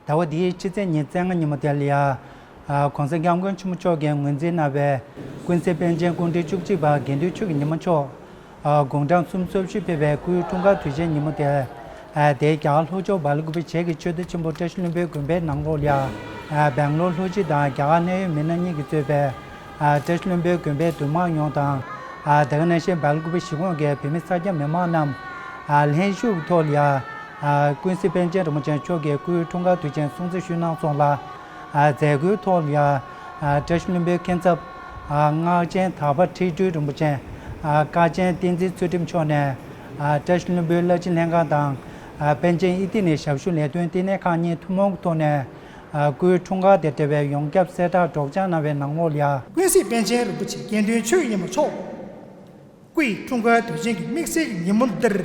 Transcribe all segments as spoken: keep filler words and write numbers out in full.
ཟླ་བ་འདིའི་ཕྱི་ཚེས་ཉེར་ལྔ་ཉིན་མོ་དེ་ལ་ཡ། ཨ། ༸གོང་ས་༸སྐྱབས་མགོན་ཆེན་པོ་མཆོག་གིས་ངོས་འཛིན་གནང་བའི་ཀུན་གཟིགས་པཎ་ཆེན་སྐུ་ཕྲེང་བཅུ་གཅིག་པ་དགེ་འདུན་ཆོས་ཀྱི་ཉི་མ་མཆོག་ཨ། དགུང་གྲངས་སུམ་ཅུ་སོ་བཞི་ཕེབས་པའི་སྐུའི་འཁྲུངས་སྐར་དུས་ཆེན་ཉིན་མོ་དེ། ཨ། དེ་རྒྱ་གར་ལྷོ་ཕྱོགས་སྦེལ་ཀུ་པེ་བྱེས་ཀྱི་ཆོས་སྡེ་ཆེན་པོ་བཀྲ་ཤིས་ལྷུན་པོའི་དགོན་པའི་ནང་ལོགས་ལ་ཡ། ཨ། སྦེང་ལོར་ལྷོ་སྤྱི་དང་རྒྱ་གར་གནད་ཡོད་མི་སྣ་གཉིས་ཀྱིས་གཙོས་པའི། ཨ། བཀྲ་ཤིས་ལྷུན་པོའི་དགོན་པའི་འདུས་མང་ཡོངས་དང་། ཨ། དེ་ག་ནང་བཞིན་སྦེལ་ཀུ་པེ་གཞིས་ཁོངས་ཀྱི་བོད་མི་གསར་སྐྱེས་མི་མང་རྣམས། ཨ། ལྷན་ཞུགས་ཐོག་ལ་ཡ། ཨ། ཀུན་གཟིགས་པཎ་ཆེན་རིན་པོ་ཆེ་མཆོག་གི་སྐུའི་འཁྲུངས་སྐར་དུས་ཆེན་སྲུང་བརྩི་ཞུས་གནང་སོང་ལ། ཨ། མཛད་སྒོའི་ཐོག་ལ་ཡ། ཨ། བཀྲ་ཤིས་ལྷུན་པོའི་མཁན་ཚབ། ཨ། སྔགས་ཆེན་དག་པ་ཁྲི་སྤྲུལ་རིན་པོ་ཆེ། ཨ། དཀའ་ཆེན་བསྟན་འཛིན་ཚུལ་ཁྲིམས་མཆོག་ནས། ཨ། བཀྲ་ཤིས་ལྷུན་པོའི་བླ་སྤྱི་ལྷན་ཁང་དང་། ཨ། པཎ་ཆེན་ཨི་ཏི་ནས་ཞབས་ཞུ་ལས་དོན་ལྟེ་གནས་ཁག་གཉིས་ཐུན་མོང་གི་ཐོག་ནས། ཨ། སྐུའི་འཁྲུངས་སྐར་དང་འབྲེལ་བའི་ཡོངས་ཁྱབ་གསལ་བསྒྲགས་སྒྲོག་སྦྱང་གནང་བའི་ནང་ལོགས་ལ་ཡ། ཀུན་གཟིགས་པཎ་ཆེན་རིན་པོ་ཆེ་དགེ་འདུན་ཆོས་ཀྱི་ཉི་མ་མཆོག་སྐུའི་འཁྲུངས་སྐར་དུས་ཆེན་གྱི་དམིགས་བསལ་གྱི་ཉིན་མོ་འདིར།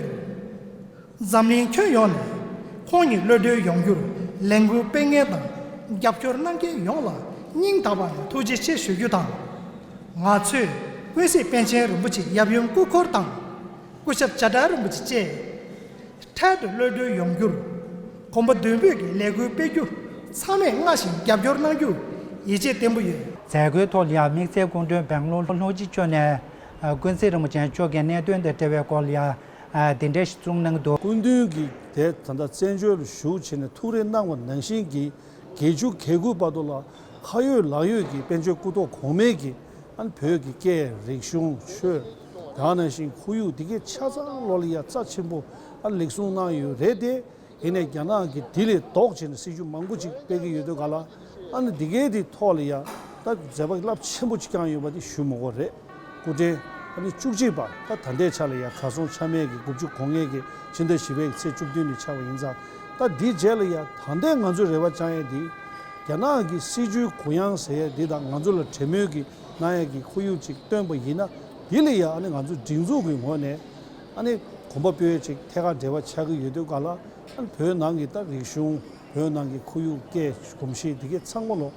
འཛམ་གླིང་ཁྱོན་ཡོངས་ནས་ཁོང་ཉིད་གློད་གྲོལ་ཡོང་རྒྱུར་ལས་འགུལ་སྤེལ་མཁན་དང་རྒྱབ་སྐྱོར་གནང་མཁན་ཡོངས་ལ་སྙིང་ཐག་པ་ནས་ཐུགས་རྗེ་ཆེ་ཞུ་རྒྱུ་དང་། ང་ཚོས་ཀུན་གཟིགས་པཎ་ཆེན་རིན་པོ་ཆེའི་ཡབ་ཡུམ་སྐུ་འཁོར་དང་། སྐུ་ཞབས་བྱ་བྲལ་རིན་པོ་ཆེ་བཅས། འཕྲལ་དུ་གློད་གྲོལ་ཡོང་རྒྱུར། གོམ་པ་མདུན་སྤོས་ཀྱི་ལས་འགུལ་སྤེལ་རྒྱུ་ཚང་མས་སྔར་བཞིན་རྒྱབ་སྐྱོར་གནང་རྒྱུར་ཡིད་ཆེས་བརྟན་པོ་ཡོད། མཛད་སྒོའི་ཐོག་ལ་ཡང་དམིགས་བསལ་སྐུ་མགྲོན་སྦེང་ལོར་ལྷོ་སྤྱི་མཆོག་ནས། ཀུན་གཟིགས་རིན་པོ་ཆེ་མཆོག་གི་གནད་དོན་དང་འབྲེལ་བའི་སྐོར་ལ་ཡང་། འདི་འདྲ་ཞིག་གསུངས་གནང་གི་འདུག་སྐུ་མདུན་གྱིས་དེ་ད་ལྟ་བཙན་བྱོལ་ལ་བཞུགས་བྱས་ནས་ཐུགས་རེ་གནང་བ་ནང་བཞིན་གྱི། བརྒྱད་ཅུ་གྱ་དགུ་བར་དུ་ལ་ཁ་ཡོད་ལག་ཡོད་ཀྱི་དཔལ་འབྱོར་སྐུ་ཐོག་གོང་མའི་གི། ཨ་ནི་བོད་ཀྱི་སྐད་རིག་གཞུང་ཆོས། དེ་ནང་བཞིན་ཁོར་ཡུག་འདི་གའི་ཆ་ཚང་ལོ་ལ་ཡ་རྩ་ཆེན་པོ་ཨ་ནི་ལེགས་གསུངས་གནང་ཡོད་རེད་དེ། ཡིན་ནའི་རྒྱ་ནག་གིས་འདི་ལས་ལྡོག་བྱས་ནས་སྲིད་བྱུས་མང་པོ་ཅིག་སྤེལ་གྱི་ཡོད་དུས་ག་ལ། ཨ་ནི་འདི་གའི་འདི་ཐོག་ལ་ཡ་ད་མཛད་པ་རླབས་ཆེན་པོ་ཅིག་བསྐྱངས་ཡོད་པ་འདི་ཞུ་མི་དགོས་རེད། སྐུ་ཕྲེང་ཨ་ནི་བཅུ་གཅིག་པ་ད་ད་ལྟའི་ཆ་ལ་ཡ་གར་སོང་ཆ་མེད་ཀྱི་དགུ་བཅུ་གོ་ལྔའི་གི་ཕྱི་ཟླ་བཞི་པའི་གི་ཚེས་བཅུ་བདུན་ནས་ཆགས་པ་ཡིན་ཙང་། ད་འདིའི་རྗེས་ལ་ཡ་ད་ལྟའི་ང་ཚོས་རེ་བ་བཅང་ཡས་འདི། རྒྱ་ནག་གི་སྲིད་བྱུས་གུ་ཡངས་ཟེར་ཡས་འདི་དང་ང་ཚོ་ལ་གྲོས་མོལ་གྱི་གནང་ཡས་ཀྱི་ཁོར་ཡུག་ཅིག་བཏོན་པ་ཡིན་ན། འདི་ལ་ཡ་ཨ་ནི་ང་ཚོ་སྒྲིག་འཛུགས་ཀྱི་ངོས་ནས་ཨ་ནི་གོམ་པ་སྤོས་ཡས་ཅིག་ཐད་ཀར་འབྲེལ་བ་ཆགས་ཀྱི་ཡོད་དུས་ག་ལ། ཨ་ནི་བོད་ནང་གི་ད་རིག་གཞུང་། བོད་ནང་གི་ཁོར་ཡུག་སྐད་གོམས་གཤིས་འདི་གའི་ཚང་མ་ལོ།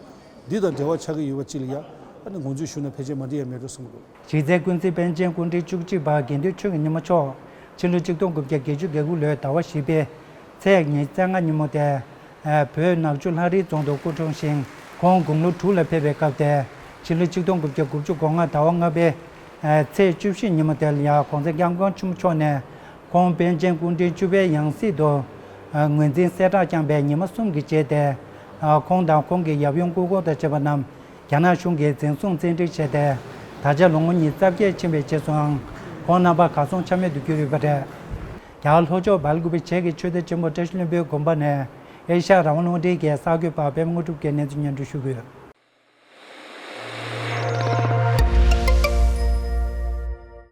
འདི་དང་འབྲེལ་བ་ཆགས་ཀྱི་ཡོད་པ་ཅིག་ལ་ཡ། ཨ་ནི་ངོས་འཛིན་ཞུས་ན་ཕལ་ཆེར་མ་འགྲིག་ཡ་མེད་འགྲོ་བསམ་གྱི་འདུག་གཞི་རྩའི་ཀུན་གཟིགས་པཎ་ཆེན་སྐུ་ཕྲེང་བཅུ་གཅིག་པ་དགེ་འདུན་ཆོས་ཀྱི་ཉི་མ་མཆོག་ཕྱི་ལོ་ཆིག་སྟོང་དགུ་བརྒྱ་བརྒྱད་ཅུ་གྱ་དགུ་ལོའི་ཟླ་བ་བཞི་པའི་ཚེས་ཉི་ཤུ་རྩ་ལྔ་ཉིན་མོ་དེ། བོད་ནག་ཆུ་ལྷ་རིའི་རྫོང་དུ་སྐུ་འཁྲུངས་ཤིང་། ཁོང་དགུང་ལོ་དྲུག་ལ་ཕེབས་པའི་སྐབས་དེ། ཕྱི་ལོ་ཆིག་སྟོང་དགུ་བརྒྱ་དགུ་བཅུ་གོ་ལྔ་ཟླ་བ་ལྔ་པའི་ཚེས་བཅུ་བཞི་ཉིན་མོ་དེ་ལ་ཡང་༸གོང་ས་༸སྐྱབས་མགོན་ཆེན་པོ་མཆོག་ནས་ཁོང་པཎ་ཆེན་སྐུ་ཕྲེང་བཅུ་པའི་ཡང་སྲིད་དུ་ངོས་འཛིན་གསལ་བསྒྲགས་བསྐྱངས་པའི་ཉི་མ་གསུམ་གྱི་རྗེས་ཏེ། ཁོང་དང་ཁོང་གི་ཡབ་ཡུམ་སྐུ་འཁོར་དང་བཅས་པ་རྣམས་རྒྱ་ནག་གཞུང་གིས་འཛིན་བཟུང་བཙན་ཁྲིད་བྱས་ཏེ། ད་ཆ་ལོ་ངོ་ཉི་ཤུ་རྩ་བརྒྱད་ཕྱིན་པའི་རྗེས་སུའང་ཁོང་རྣམ་པ་གར་སོང་ཆ་མེད་དུ་གྱུར་ཡོད་པ་རེད། རྒྱ་གར་ལྷོ་ཕྱོགས་སྦེལ་ཀུ་པེ་བྱེས་ཀྱི་ཆོས་སྡེ་ཆེན་པོ་བཀྲ་ཤིས་ལྷུན་པོའི་དགོན་པ་ནས་ཨེ་ཤ་ཡ་རང་དབང་རླུང་འཕྲིན་གྱི་གསར་འགོད་པ་པད་མ་དངོས་གྲུབ་ཀྱིས་གནས་ཚུལ་སྙན་སྒྲོན་ཞུ་གི་ཡོད།